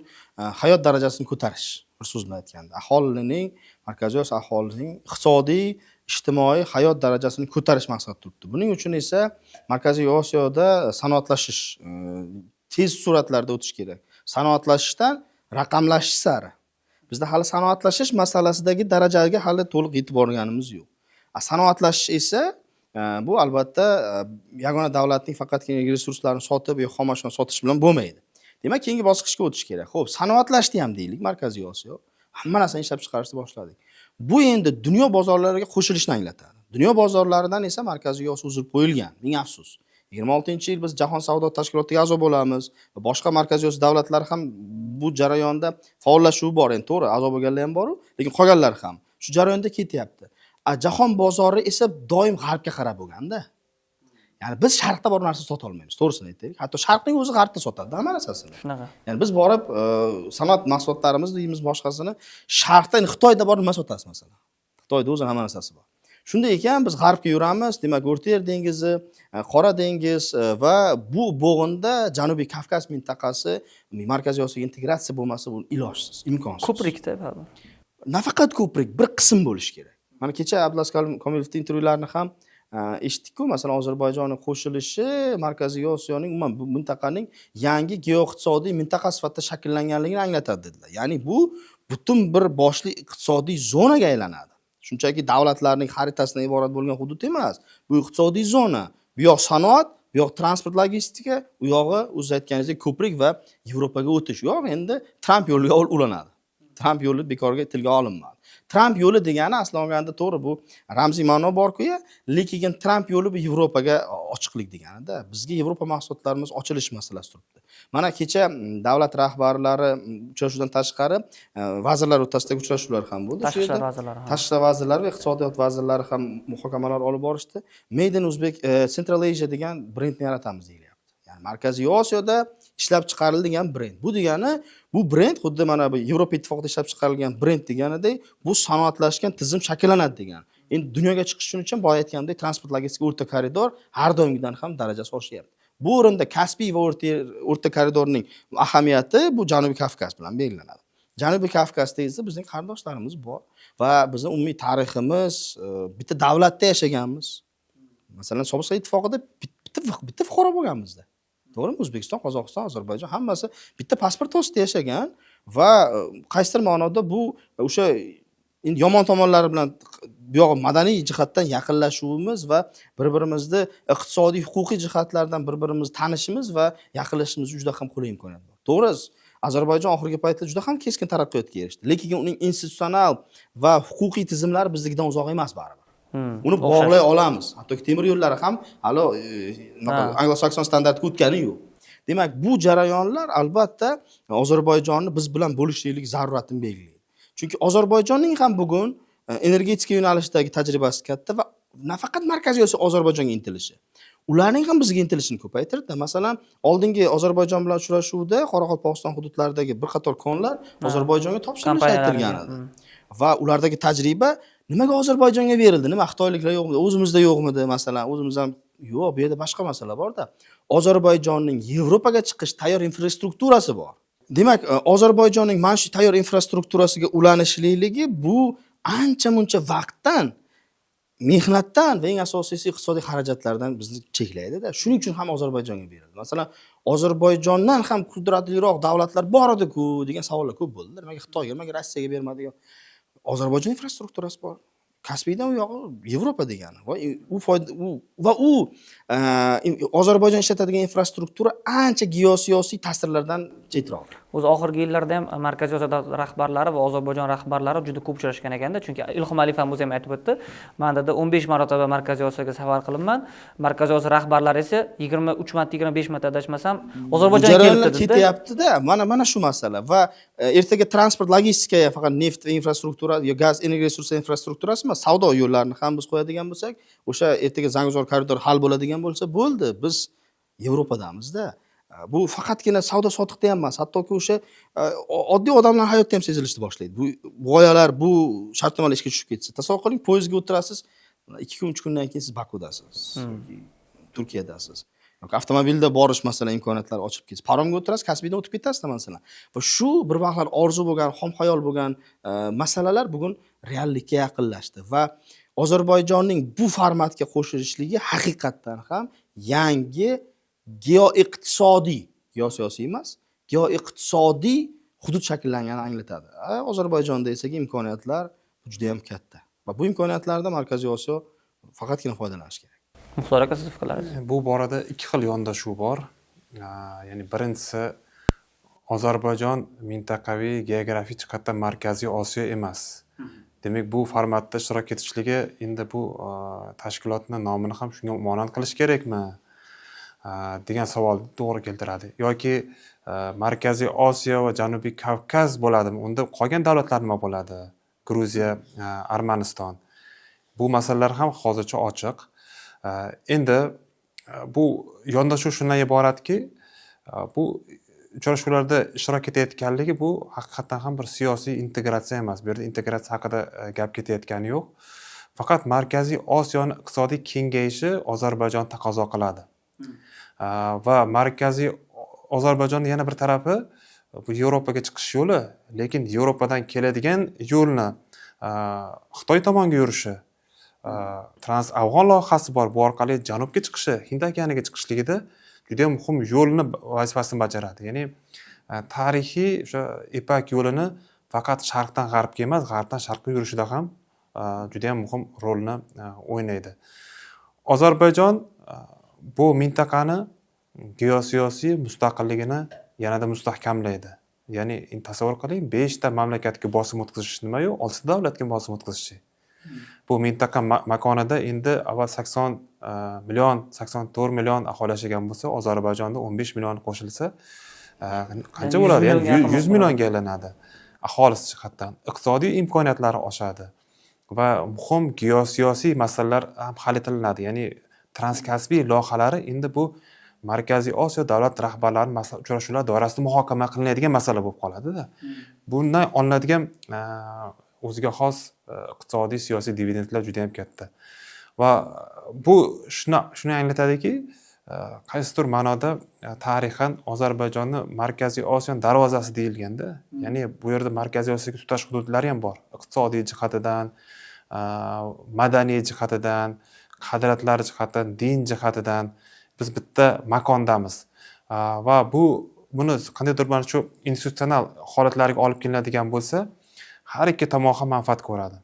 hayot darajasini ko'tarish, bir so'z bilan aytganda, aholining, Markaziy Osiyo aholisining iqtisodiy, ijtimoiy hayot darajasini ko'tarish maqsad turibdi. Buning uchun esa Markaziy Osiyoda sanoatlashish tez sur'atlarda o'tish kerak. Sanoatlashishdan raqamlashish sari. Bizda hali sanoatlashish masalasidagi darajaga hali to'liq yetib borganimiz yo'q. Sanoatlashish esa bu albatta yagona davlatning faqatgina resurslarini sotib yo xom ashyoni sotish bilan bo'lmaydi. Demak, keyingi bosqichga o'tish kerak. Xo'p, sanoatlashdi ham deylik Markaziy Osiyo. Hamma narsani ishlab chiqarishni boshladik. Bu endi dunyo bozorlariga qo'shilishni anglatadi. Dunyo bozorlaridan esa Markaziy Osiyo uzib qo'yilgan. Ming afsus. 26-yil biz Jahon savdo tashkilotiga a'zo bo'lamiz va boshqa Markaziy Osiyo davlatlari ham bu jarayonda faollashuvi bor. Endi to'g'ri, a'zo bo'lganlar ham bor-u, lekin qolganlar ham shu jarayonda ketyapti. Jahon bozori esa doim g'arbga qarab bo'lganda. Ya'ni biz sharqda borib narsa sota olmaymiz, to'g'risini aytaylik. Hatto sharqning o'zi g'arbda sotadi hamma narsasini. Shunaqa. Ya'ni biz borib sanoat mahsulotlarimiz deymiz, boshqasini sharqda, endi Xitoyda borib nima sotasiz masalan? Xitoyda o'zi hamma narsasi bor. Shunday ekan, biz g'arbga yuramiz, demak, O'rta Yer dengizi, Qora dengiz va bu bo'g'inda Janubiy Kavkaz mintaqasi Markaziy Osiyoga integratsiya bo'lmasa, bu ilojsiz, imkonsiz. Ko'prikda baribir. Nafaqat ko'prik, bir qism bo'lishi kerak. Mana kecha Abdulaziz Komilovning intervyularini ham eshitdik-ku, masalan, Ozarbayjonning qo'shilishi Markaziy Osiyoning, umuman bu mintaqaning yangi geoiqtisodiy mintaqa sifatida shakllanganligini anglatadi dedilar. Ya'ni bu butun bir boshli iqtisodiy zonaga aylanadi. Shunchaki davlatlarning xaritasidan iborat bo'lgan hudud emas. Bu iqtisodiy zona. Bu yoq sanoat, bu yoq transport logistika, u yog'i o'ziz aytganingizdek ko'prik va Yevropaga o'tish. U yoq endi Tramp yo'liga ulanadi. Tramp yo'li bekorga tilga olinmadi. Tramp yo'li degani asli olganda to'g'ri, bu ramziy ma'no borku, lekin Tramp yo'li bu Yevropaga ochiqlik deganida. Bizga Yevropa mahsulotlarimiz ochilish masalasi turibdi. Mana kecha davlat rahbarlari uchrashuvidan tashqari vazirlar o'rtasidagi uchrashuvlar ham bo'ldi. Shu Tashqi ishlar yerda vazirlari. Ha. Tashqi ishlar vazirlari va iqtisodiyot vazirlari ham muhokamalar olib borishdi. Made in Uzbek Central Asia degan brendni yaratamiz deyilyapti. Ya'ni Markaziy Osiyoda ishlab chiqarilgan brend. Bu degani, bu brend xuddi mana bu Yevropa Ittifoqida ishlab chiqarilgan brend deganidek, bu sanoatlashgan tizim shakllanadi degani. Endi dunyoga chiqish uchun, boya aytganimdek, transport logistika o'rta koridor har doimgidan ham darajasi oshyapti. Bu o'rinda Kaspiy va o'rta koridorning ahamiyati bu Janubiy Kavkaz bilan belgilanadi. Janubiy Kavkazda esa bizning qarindoshlarimiz bor va bizni umumiy tariximiz, bitta davlatda yashaganmiz. Masalan, Sobiq Sovet Ittifoqida bitta fuqaro bo'lganmizda. To'g'rimi? O'zbekiston, Qozog'iston, Ozarbayjon hammasi bitta pasport ostida yashagan va qaysidir ma'noda bu o'sha endi yomon tomonlari bilan bu yog'i madaniy jihatdan yaqinlashuvimiz va bir birimizni iqtisodiy, huquqiy jihatlardan bir birimizni tanishimiz va yaqinlashishimiz juda ham qulay imkoniyat bor. To'g'ri, Ozarbayjon oxirgi paytda juda ham keskin taraqqiyotga erishdi, lekin uning institutsional va huquqiy tizimlari biznikidan uzoq emas baribir. Uni bog'lay olamiz, hattoki temir yo'llari ham hali anglo-sakson standartga o'tgani yo'q. Demak, bu jarayonlar albatta Ozarbayjonni biz bilan bo'lishlik zaruratini belgilaydi, chunki Ozarbayjonning ham bugun energetika yo'nalishidagi tajribasi katta va nafaqat Markaziy Osiyo Ozarbayjonga intilishi, ularning ham bizga intilishini ko'paytirdi. Masalan, oldingi Ozarbayjon bilan uchrashuvda Qoraqalpog'iston hududlaridagi bir qator konlar Ozarbayjonga topshirilishi Kompaniyalarga. aytilgan edi va ulardagi tajriba nimaga Ozarbayjonga berildi, nima, xitoyliklar yo'qmidi, o'zimizda yo'qmidi? Masalan, o'zimiz ham yo'q. Bu yerda boshqa masala borda. Ozarbayjonning Yevropaga chiqish tayyor infrastrukturasi bor. Demak, Ozarbayjonning mana shu tayyor infrastrukturasiga ulanishlikligi bu ancha muncha vaqtdan, mehnatdan va eng asosiysi iqtisodiy xarajatlardan bizni cheklaydida. Shuning uchun ham Ozarbayjonga berildi. Masalan, Ozarbayjondan ham qudratliroq davlatlar bor ediku degan savollar ko'p bo'ldi. Nimaga Xitoyga, nimaga Rossiyaga bermadi? Ozarbayjon infrastrukturasi bor, Kaspiydan u yog'i Yevropa degani va u foyda u va u Ozarbayjon ishlatadigan infrastruktura ancha geosiyosiy ta'sirlardan chetroq. O'zi oxirgi yillarda ham Markaziy Osiyo davlat rahbarlari va Ozarbayjon rahbarlari juda ko'p uchrashgan ekanda. Chunki Ilhom Aliyev ham o'zi ham aytib o'tdi, man dedi, 15 marotaba Markaziy Osiyoga safar qilibman, Markaziy Osiyo rahbarlari esa 23 marta, 25 marta, adashmasam, Ozarbayjonga Jarayonlar kelibdi, dedi. Ketyaptida. Mana shu masala va ertaga transport logistika faqat neft infrastruktura yo gaz, energiya resursi infrastrukturasi emas, savdo yo'llarini ham biz qo'yadigan bo'lsak, o'sha ertaga Zangizor koridori hal bo'ladigan bo'lsa, bo'ldi, biz Yevropadamizda. Bu faqatgina savdo sotiqda ham emas, hattoki o'sha oddiy odamlar hayotida ham sezilishni boshlaydi bu g'oyalar. Bu shartnomalar ishga tushib ketsa, tasavvur qiling, poyezdga o'tirasiz, 2 kun, 3 kundan keyin siz Bakudasiz yoki Turkiyadasiz yoki avtomobilda borish, masalan, imkoniyatlari ochilib ketsa, paromga o'tirasiz, Kaspiydan o'tib ketasizda, masalan. Va shu bir vaqtlar orzu bo'lgan, xom xayol bo'lgan masalalar bugun reallikka yaqinlashdi va Ozarbayjonning bu formatga qo'shilishligi haqiqatdan ham yangi geoiqtisodiy, geosiyosiy emas, geoiqtisodiy hudud shakllanganini anglatadi. Ozarbayjonda esa imkoniyatlar juda yam katta va bu imkoniyatlardan Markaziy Osiyo faqatgina foydalanishi kerak. Muxtor aka, sizni fikrlaringiz? Bu borada ikki xil yondashuv bor. Ya'ni birinchisi, Ozarbayjon mintaqaviy geografik jihatdan Markaziy Osiyo emas, demak, bu formatda ishtirok etishligi endi bu tashkilotni nomini ham shunga monand qilish kerakmi degan savol to'g'ri keltiradi. Yoki Markaziy Osiyo va Janubiy Kavkaz bo'ladimi, unda qolgan davlatlar nima bo'ladi? Gruziya, Armaniston, bu masalalar ham hozircha ochiq. Endi bu yondashuv shundan iboratki, bu uchrashuvlarda ishtirok etayotganligi bu haqiqatdan ham bir siyosiy integratsiya emas. Bu yerda integratsiya haqida gap ketayotgani yo'q. Faqat Markaziy Osiyoni iqtisodiy kengayishi Ozarbayjon taqozo qiladi va Markaziy Ozarbayjonni yana bir tarafi bu Yevropaga chiqish yo'li, lekin Yevropadan keladigan yo'lni Xitoy tomonga yurishi, Trans Afg'on loyihasi bor, bu orqali janubga chiqishi, Hind okeaniga chiqishligida juda muhim yo'lni vazifasini bajaradi. Ya'ni tarixiy o'sha Ipak yo'lini faqat sharqdan g'arbga emas, g'arbdan sharqqa yurishida ham juda yam muhim rolni o'ynaydi. Ozarbayjon bu mintaqani geosiyosiy mustaqilligini yanada mustahkamlaydi. Ya'ni tasavvur qiling, beshta mamlakatga bosim o'tkazish nimayu, oltita davlatga bosim o'tkazishi. Bu mintaqa makonida endi avval 80 million, 84 million aholi yashagan bo'lsa, Ozarbayjonda 15 million qo'shilsa, qancha Ya'ni bo'ladi? 100 Ya'ni millionga yaqin 100 bo'ladi. millionga aylanadi. Aholisi jihatdan iqtisodiy imkoniyatlari oshadi va muhim geosiyosiy masalalar ham hal etilinadi. Ya'ni transkaspiy loyihalari endi bu Markaziy Osiyo davlat rahbarlari uchrashuvlar doirasida muhokama qilinadigan masala bo'lib qoladida. Bundan olinadigan o'ziga xos iqtisodiy, siyosiy dividendlar juda ham katta. Va bu shuni anglatadiki, qaysidir ma'noda tarixan Ozarbayjonni Markaziy Osiyoni darvozasi deyilganda, ya'ni bu yerda Markaziy Osiyoga tutash hududlari ham bor. Iqtisodiy jihatidan, madaniy jihatidan, qadriyatlar jihatidan, din jihatidan biz bitta makondamiz. Va buni qandaydir mana shu institutsional holatlarga olib kelinadigan bo'lsa, har ikki tomon ham manfaat ko'radi.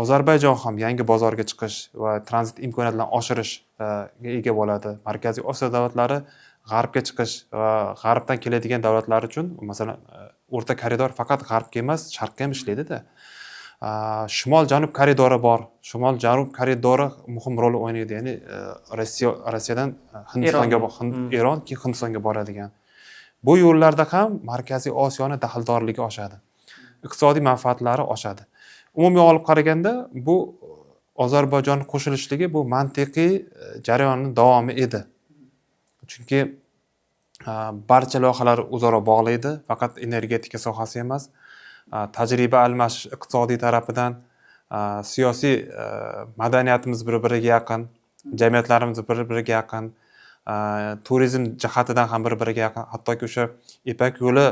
Ozarbayjon ham yangi bozorga chiqish va tranzit imkoniyatlarini oshirishga ega bo'ladi. Markaziy Osiyo davlatlari g'arbga chiqish va g'arbdan keladigan davlatlar uchun, masalan, o'rta koridor faqat g'arbga emas, sharqqa ham ishlaydida. Shimol-janub koridori bor. Shimol-janub koridori muhim rol o'ynaydi. Ya'ni Rossiyadan Hindistonga, Eron, keyin Hindistonga boradigan. Bu yo'llarda ham Markaziy Osiyoni daxldorligi oshadi. Iqtisodiy manfaatlari oshadi. Umumiy olib qaraganda, bu Ozarbayjon qo'shilishligi bu mantiqiy jarayonning davomi edi. Chunki barcha loyihalar o'zaro bog'liq edi, faqat energetika sohasi emas, tajriba almashish iqtisodiy tarafidan, siyosiy madaniyatimiz bir-biriga yaqin, jamiyatlarimiz bir-biriga yaqin, turizm jihatidan ham bir-biriga yaqin. Hattoki o'sha Ipak yo'li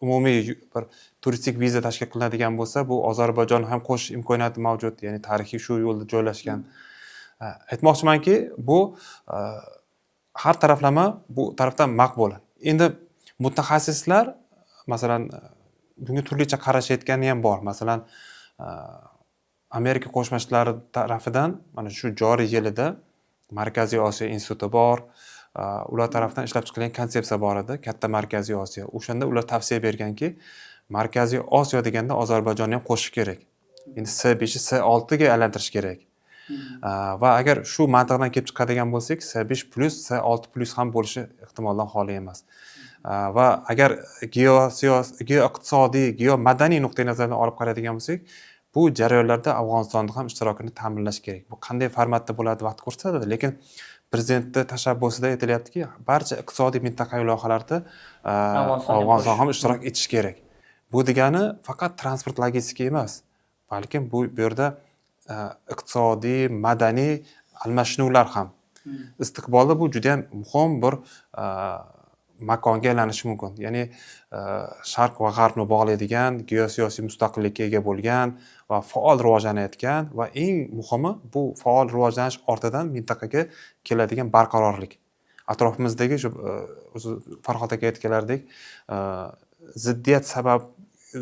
umumiy bir turistik viza tashkil qilinadigan bo'lsa, bu Ozarbayjon ham qo'shish imkoniyati mavjud, ya'ni tarixiy shu yo'lda joylashgan. Aytmoqchimanki, bu har taraflama bu tarafdan maqbul. Endi mutaxassislar, masalan, bunga turlicha qarashayotgani ham bor. Masalan, Amerika Qo'shma Shtatlari tarafidan mana shu joriy yilida Markaziy Osiyo instituti bor. Ular tarafdan ishlab chiqilgan konsepsiya bor edi, Katta Markaziy Osiyo. O'shanda ular tavsiya berganki, Markaziy Osiyo deganda Ozarbayjonni ham qo'shish kerak. Endi S5 S6 ga aylantirish kerak. Va agar shu mantiqdan kelib chiqadigan bo'lsak, S5 plyus, S6 plyus ham bo'lishi ehtimoldan xoli emas. Va agar geoiqtisodiy, geomadaniy nuqtai nazardan olib qaraydigan bo'lsak, bu jarayonlarda Afg'onistonni ham ishtirokini ta'minlash kerak. Bu qanday formatda bo'ladi, vaqt ko'rsatadi, lekin prezidentni tashabbusida aytilyaptiki, barcha iqtisodiy mintaqaviy loyihalarda Afg'oniston ham Afg'oniston ham ishtirok etishi kerak. Bu degani faqat transport logistika emas, balkim bu yerda iqtisodiy, madaniy almashinuvlar ham. Istiqbolda bu juda ham muhim bir makonga aylanishi mumkin. Ya'ni sharq va g'arbni bog'laydigan, geosiyosiy mustaqillikka ega bo'lgan va faol rivojlanayotgan va eng muhimi, bu faol rivojlanish ortidan mintaqaga keladigan barqarorlik. Atrofimizdagi shu o'zi Farhod aka aytganlaridek, ziddiyat sabab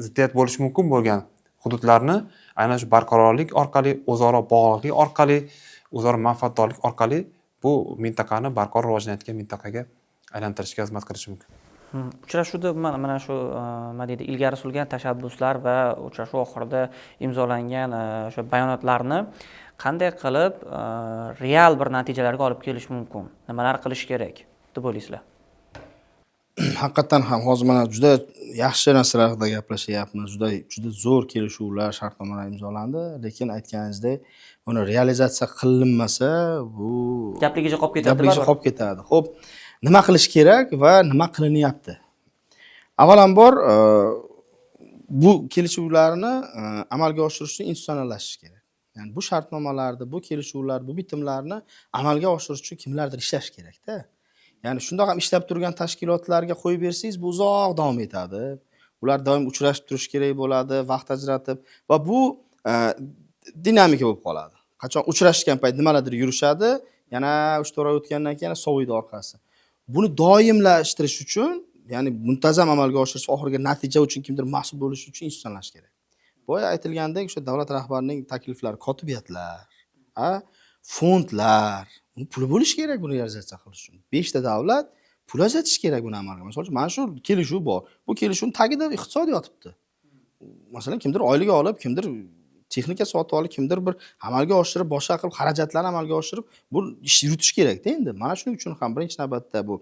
ziddiyat bo'lishi mumkin bo'lgan hududlarni aynan shu barqarorlik orqali, o'zaro bog'liqlik orqali, o'zaro manfaatdorlik orqali bu mintaqani barqaror rivojlanayotgan mintaqaga aylantirishga xizmat qilishi mumkin. Uchrashuvda mana shu nima deydi, ilgari surilgan tashabbuslar va uchrashuv oxirida imzolangan o'sha bayonotlarni qanday qilib real bir natijalarga olib kelish mumkin? Nimalar qilish kerak deb o'ylaysizlar? Haqiqatdan ham hozir mana juda yaxshi narsalar haqida gaplashyapmiz, juda juda zo'r kelishuvlar, shartnomalar imzolandi, lekin aytganingizdek, uni realizatsiya qilinmasa, bu gapligicha qolib ketadi. Gapligicha Baribir. qolib ketadi. Ho'p, nima qilish kerak va nima qilinyapti? Avvalambor, bu kelishuvlarni amalga oshirish uchun institutsionallashish kerak. Ya'ni bu shartnomalarni, bu kelishuvlar, bu bitimlarni amalga oshirish uchun kimlardir ishlash kerakda. Ya'ni shundoq ham ishlab turgan tashkilotlarga qo'yib bersangiz, bu uzoq davom etadi. Ular doim uchrashib turishi kerak bo'ladi, vaqt ajratib, va bu dinamika bo'lib qoladi. Qachon uchrashgan payt nimalardir yurishadi, yana 3-4 oy o'tgandan keyin yana soviydi orqasi. Buni doimlashtirish uchun, ya'ni muntazam amalga oshirish, oxirgi natija uchun kimdir mas'ul bo'lishi uchun institutsionallashish kerak. Boya aytilgandek, o'sha davlat rahbarining takliflari, kotibiyatlar, fondlar, uni puli bo'lishi kerak buni realizatsiya qilish uchun. Beshta davlat Pul ajratish kerak buni amalga. Misol uchun, mana shu kelishuv bor. Bu kelishuvni tagida iqtisod yotibdi. Masalan, kimdir oylik olib, kimdir texnika sotib olib, kimdir bir amalga oshirib, boshqa qilib, xarajatlarni amalga oshirib, bu ish yuritish kerakda endi. Mana shuning uchun ham birinchi navbatda bu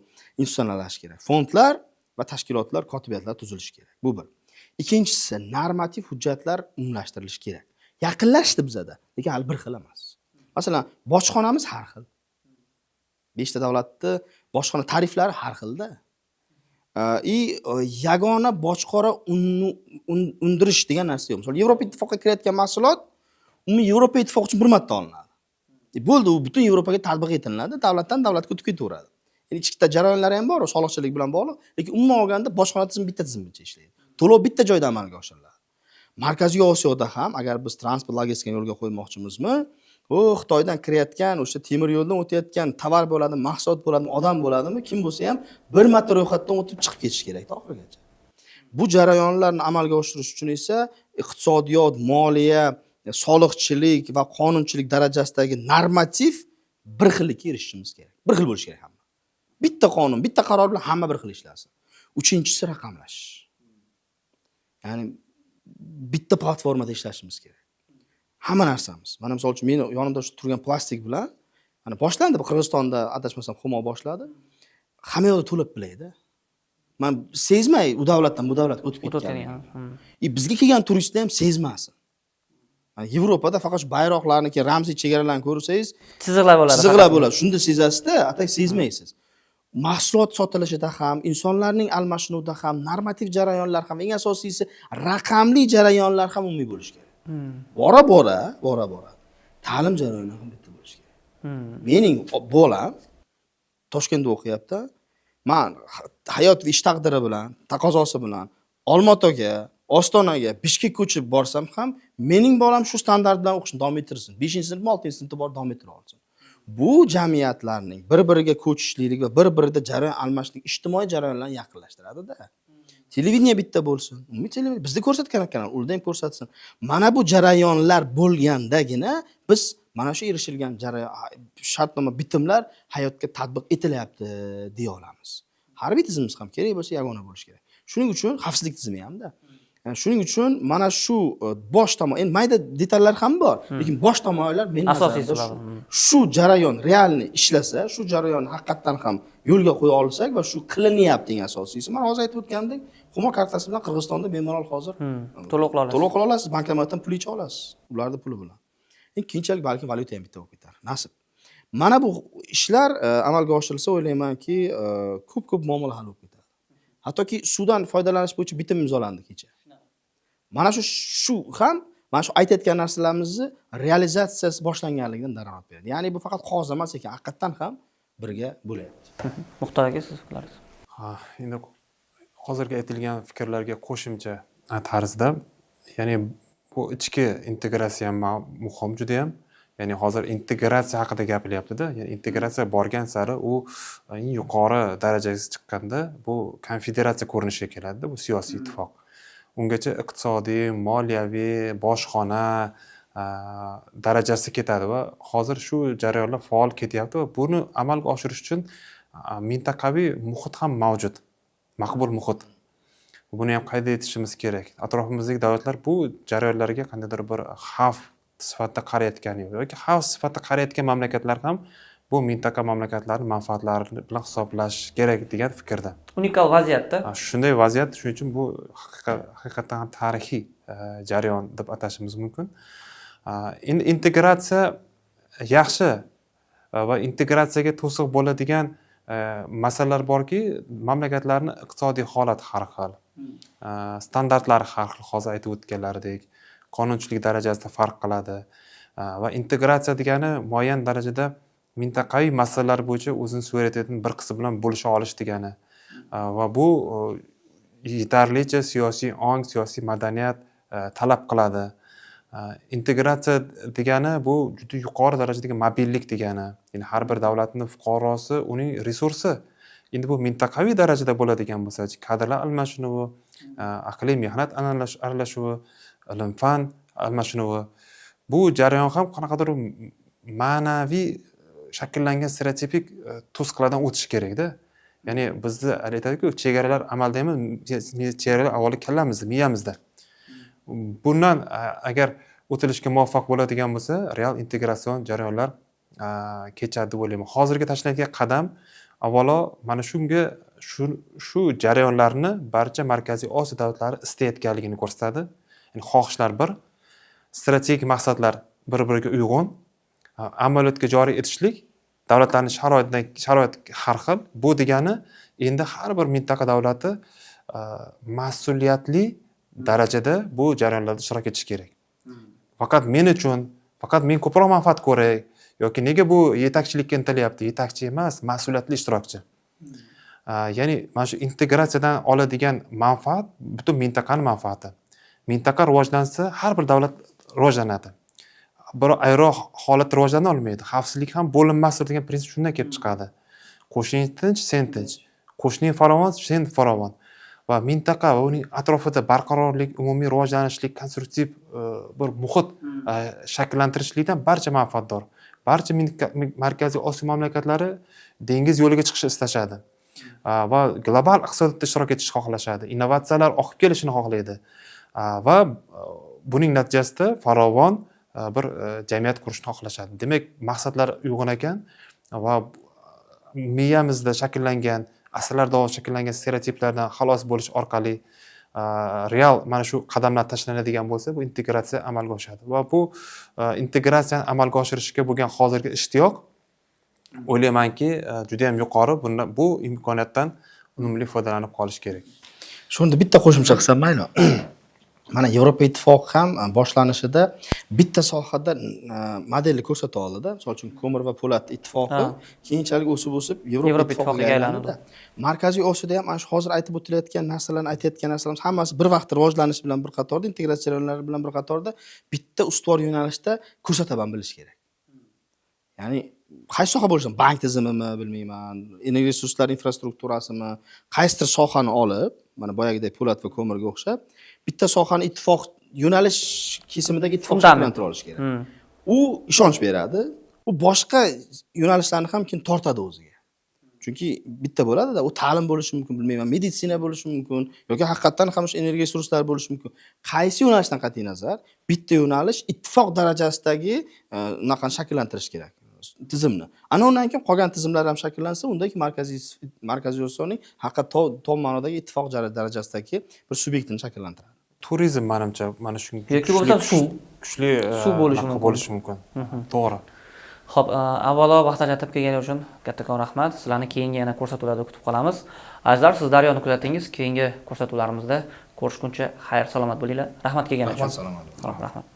institutsionallashish kerak. Fondlar va tashkilotlar, kotibiyatlar tuzilishi kerak. Bu bir. Ikkinchisi, normativ hujjatlar umumlashtirilishi kerak. Yaqinlashdi bizada, lekin hali bir xil emas. Masalan, bojxonamiz har xil. 5 ta davlatni bojxona tariflari har xilda. И yagona bojxona undirish degan narsa yo'q. Misol, Yevropa Ittifoqiga kirayotgan mahsulot umumiy Yevropa Ittifoqi uchun bir marta olinadi. Bo'ldi, u butun Yevropaga tatbiq etiladi, davlatdan davlatga o'tib ketaveradi. Endi ichki jarayonlari ham bor, soliqchilik bilan bog'liq, lekin umuman olganda bojxona tizimi bitta tizimcha ishlaydi. To'lov bitta joyda amalga oshiriladi. Markaziy Osiyoda ham agar biz transport logistikani yo'lga qo'ymoqchimizmi, u Xitoydan kirayotgan, o'sha temir yo'ldan o'tayotgan tovar bo'ladimi, mahsulot bo'ladimi, odam bo'ladimi, kim bo'lsa ham bir marta ro'yxatdan o'tib chiqib ketish kerak oxirigacha. Bu jarayonlarni amalga oshirish uchun esa iqtisodiyot, moliya, soliqchilik va qonunchilik darajasidagi normativ bir xillikka erishishimiz kerak. Bir xil bo'lishi kerak hamma. Bitta qonun, bitta qaror bilan hamma bir xil ishlasin. Uchinchisi, raqamlashish. Ya'ni bitta platformada ishlashimiz kerak. Hamma narsamiz. Mana, misol uchun, meni yonimda shu turgan plastik bilan mana boshlandi, bu Qirg'izistonda, adashmasam, Humo boshladi. Hamma yoqda to'lab bilaydi. Man sezmay u davlatdan bu davlatga o'tib O'tayotgan. ketgan. И bizga kelgan turistlar ham sezmasin. Mana Yevropada faqat shu bayroqlarni, keyin ramziy chegaralarni ko'rsangiz, Chiziqlar bo'ladi. chiziqlar Faqat. bo'ladi. Shunda sezasizda, а так sezmaysiz. Mahsulot sotilishida ham, insonlarning almashinuvida ham, normativ jarayonlar ham, eng asosiysi, raqamli jarayonlar ham umumiy bo'lishi kerak. Bora bora, bora bora ta'lim jarayoni ham bitta bo'lishi kerak. Mening bolam Toshkentda o'qiyapti. Man hayot va ish taqdiri bilan, taqozosi bilan Olmaotaga, Ostonaga, Bishkek ko'chib borsam ham, mening bolam shu standart bilan o'qishni davom ettirsin. 5-sinfmi, 6-sinfda borib davom ettira olsin. Bu jamiyatlarning bir-biriga ko'chishlik va bir-birida jarayon almashishlik ijtimoiy jarayonlarni yaqinlashtiradida. Televideniye bitta bo'lsin. Umumiy televideniye bizda ko'rsatgan kanal, ularda ham ko'rsatsin. Mana bu jarayonlar bo'lgandagina biz mana shu erishilgan jarayon, shartnoma, bitimlar hayotga tatbiq etilyapti deya olamiz. Harbiy tizimimiz ham kerak bo'lsa yagona bo'lishi kerak. Shuning uchun xavfsizlik tizimi hamda. Yani shuning uchun mana shu bosh tomon, endi mayda detallar ham bor, lekin bosh tomonlar mening Asosiysi nazarimda bor. shu. Shu jarayon реальный ishlasa, shu jarayonni haqiqatdan ham yo'lga qo'ya olsak va shu qilinyapti, eng asosiysi. Mana hozir aytib o'tgandek, Humo kartasi bilan Qirg'izistonda bemalol hozir To'lov qila olasiz. to'lov qila olasiz, bankomatdan pul yecha olasiz, ularni puli bilan. Endi keyinchalik balkim valyuta ham bitta bo'lib ketar. Nasib. Mana bu ishlar amalga oshirilsa, o'ylaymanki, ko'p ko'p muammolar hal bo'lib ketadi. Hattoki suvdan foydalanish bo'yicha bitim imzolandi kecha. Mana shu ham mana shu aytayotgan narsalarimizni realizatsiyasi boshlanganligidan dalolat beradi. Ya'ni bu faqat qog'oz emas ekan, haqiqatdan ham birga bo'lyapti. Muxtor aka, siz fikrlaringiz. Ha, endi hozirgi aytilgan fikrlarga qo'shimcha tarzda, ya'ni bu ichki integratsiya ham muhim judayam. Ya'ni hozir integratsiya haqida gapiryaptida. Ya'ni integratsiya borgan sari u eng yuqori darajaga chiqqanda bu konfederatsiya ko'rinishiga keladida, bu siyosiy ittifoq. Ungacha iqtisodiy, moliyaviy, bojxona darajasi ketadi va hozir shu jarayonlar faol ketyapti va buni amalga oshirish uchun mintaqaviy muhit ham mavjud, maqbul muhit. Buni ham qayd etishimiz kerak. Atrofimizdagi davlatlar bu jarayonlarga qandaydir bir xavf sifatida qarayotgani yo'q yoki xavf sifatida qarayotgan mamlakatlar ham bu mintaqa mamlakatlarini manfaatlari bilan hisoblash kerak degan fikrda. Unikal vaziyatda. Ha, shunday vaziyat, shuning uchun bu haqiqatdan ham tarixiy jarayon deb atashimiz mumkin. Endi integratsiya yaxshi va integratsiyaga to'siq bo'ladigan masalalar borki, mamlakatlarni iqtisodiy holati har xil, standartlari har xil, hozir aytib o'tganlaridek, qonunchilik darajasida farq qiladi. Va integratsiya degani muayyan darajada mintaqaviy masalalar bo'yicha o'zini suverenitetini bir qismi bilan bo'lisha olish degani. Va bu yetarlicha siyosiy ong, siyosiy madaniyat talab qiladi. Integratsiya degani bu juda yuqori darajadagi mobillik degani. Ya'ni har bir davlatni fuqarosi uning resursi. Endi bu mintaqaviy darajada bo'ladigan bo'lsa, kadrlar almashinuvi, aqliy mehnat aralashuvi, ilm fan almashinuvi, bu jarayon ham qanaqadir ma'naviy shakllangan stereotipik to'siqlardan o'tishi kerakda. Ya'ni bizni aytadiku, chegaralar amalda emas, chegaralar avvalo kallamizda, miyamizda. Bundan agar o'tilishga muvaffaq bo'ladigan bo'lsa, real integratsion jarayonlar kechadi deb o'ylayman. Hozirgi tashlangan qadam avvalo mana shunga shu jarayonlarni barcha Markaziy Osiyo davlatlari istayotganligini ko'rsatadi. Ya'ni xohishlar bir, strategik maqsadlar bir-biriga uyg'un, amaliyotga joriy etishlik davlatlarning sharoitidan sharoit har xil. Bu degani endi har bir mintaqa davlati mas'uliyatli darajada bu jarayonlarda ishtirok etishi kerak. Faqat men uchun, faqat men ko'proq manfaat ko'ray yoki nega bu yetakchilikka intilyapti? Yetakchi emas, mas'uliyatli ishtirokchi. Ya'ni mana shu integratsiyadan oladigan manfaat butun mintaqani manfaati. Mintaqa rivojlansa, har bir davlat rivojlanadi. Biroq ayro holat rivojlana olmaydi. Xavfsizlik ham bo'linmasdir degan prinsip shundan kelib chiqadi. Qo'shning tinch, sen tinch. Qo'shning farovon, sen farovon. Va mintaqa va uning atrofida barqarorlik, umumiy rivojlanishlik, konstruktiv bir muhit shakllantirishlikdan barcha manfaatdor. Barcha Markaziy Osiyo mamlakatlari dengiz yo'liga chiqishni istashadi. Va global iqtisodiyotda ishtirok etishni xohlashadi. Innovatsiyalar oqib kelishini xohlaydi. Va buning natijasida farovon bir jamiyat qurishni xohlashadi. Demak, maqsadlar uyg'un ekan va miyamizda shakllangan, asrlar davomida shakllangan stereotiplardan xalos bo'lish orqali real mana shu qadamlar tashlanadigan bo'lsa, bu integratsiya amalga oshadi. Va bu integratsiyani amalga oshirishga bo'lgan hozirgi ishtiyoq, o'ylaymanki, juda ham yuqori. Bunda bu imkoniyatdan unumli foydalanib qolish kerak. Shunda bitta qo'shimcha qilsam mayli. Mana Yevropa Ittifoqi ham boshlanishida bitta sohada modelni ko'rsata oldida. Misol uchun, ko'mir va po'lat ittifoqi keyinchalik o'sib o'sib Yevropa Yevropa Ittifoqiga Ittifoqiga aylandi. Aylandi. Markaziy Osiyoda ham mana shu hozir aytib o'tilayotgan narsalarni, aytayotgan narsalarimiz hammasi bir vaqtda rivojlanish bilan bir qatorda, integratsiya jarayonlari bilan bir qatorda bitta ustuvor yo'nalishda ko'rsata ham bilish kerak. Ya'ni qaysi soha bo'lishi, bank tizimimi, bilmayman, energoresurslar infrastrukturasimi, qaysidir sohani olib, mana boyagidek po'lat va ko'mirga o'xshab bitta sohani ittifoq yo'nalish kesimidagi ittifoq Fundament. shakllantira olish kerak. U ishonch beradi, u boshqa yo'nalishlarni ham keyin tortadi o'ziga, chunki bitta bo'ladida. U ta'lim bo'lishi mumkin, bilmayman, meditsina bo'lishi mumkin yoki haqiqatdan ham o'sha energiya resurslari bo'lishi mumkin. Qaysi yo'nalishdan qat'iy nazar, bitta yo'nalish ittifoq darajasidagi unaqani shakllantirish kerak tizimni. Ana undan keyin qolgan tizimlar ham shakllansa, unda Markaziy Osiyoning haqiqat tom ma'nodagi ittifoq darajasidagi bir subyektini shakllantiradi. Turizm, manimcha, mana shunga Yoki bo'lmasa suv. kuchli Suv bo'lishi anaqa mumkin. bo'lishi mumkin, to'g'ri. Xo'p, avvalo vaqt ajratib kelgani uchun kattakon rahmat. Sizlarni keyingi yana ko'rsatuvlarda kutib qolamiz. Azizlar, siz Daryoni kuzatingiz. Keyingi ko'rsatuvlarimizda ko'rishguncha xayr, salomat bo'linglar. Rahmat kelgani uchun. Rahmat, salomat. Rahmat.